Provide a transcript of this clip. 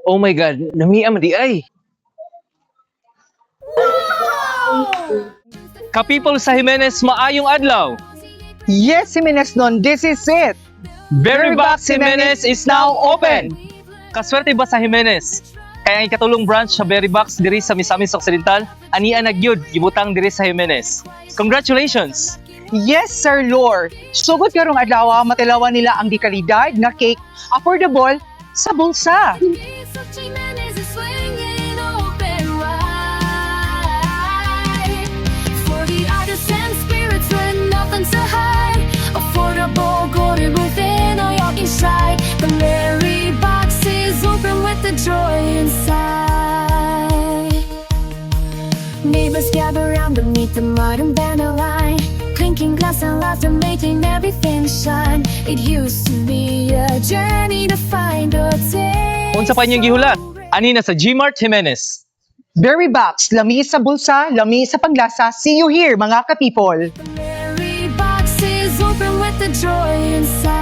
Oh my God, lamia man diay. Ka-people sa Jimenez, maayong adlaw. Yes, Jimenez nun, this is it. Berry Box Jimenez is now open. Kaswerte ba sa Jimenez? Kay ang ikatulong branch sa Berry Box diri sa Misamis Occidental, ania na gyud gibutang diri sa Jimenez. Congratulations! Yes, Sir Lor. Sugod karong adlaw, matilawan nila ang dikalidad nga cake, affordable sa bulsa. Gates of Jimenez is swinging open wide for the artisan spirits with nothing to hide. Affordable, golden within a walking stride. The merry box is open with the joy inside. Neighbors gather round beneath the modern banner line. Clinking glass and laughter making everything shine. It used to be a journey to find a taste. Unsa pa inyong gihulat? Ani na sa Gmart Jimenez. Berry Box, lami sa bulsa, lami sa panglasa. See you here, mga ka-people. The merry box is open with the joy inside.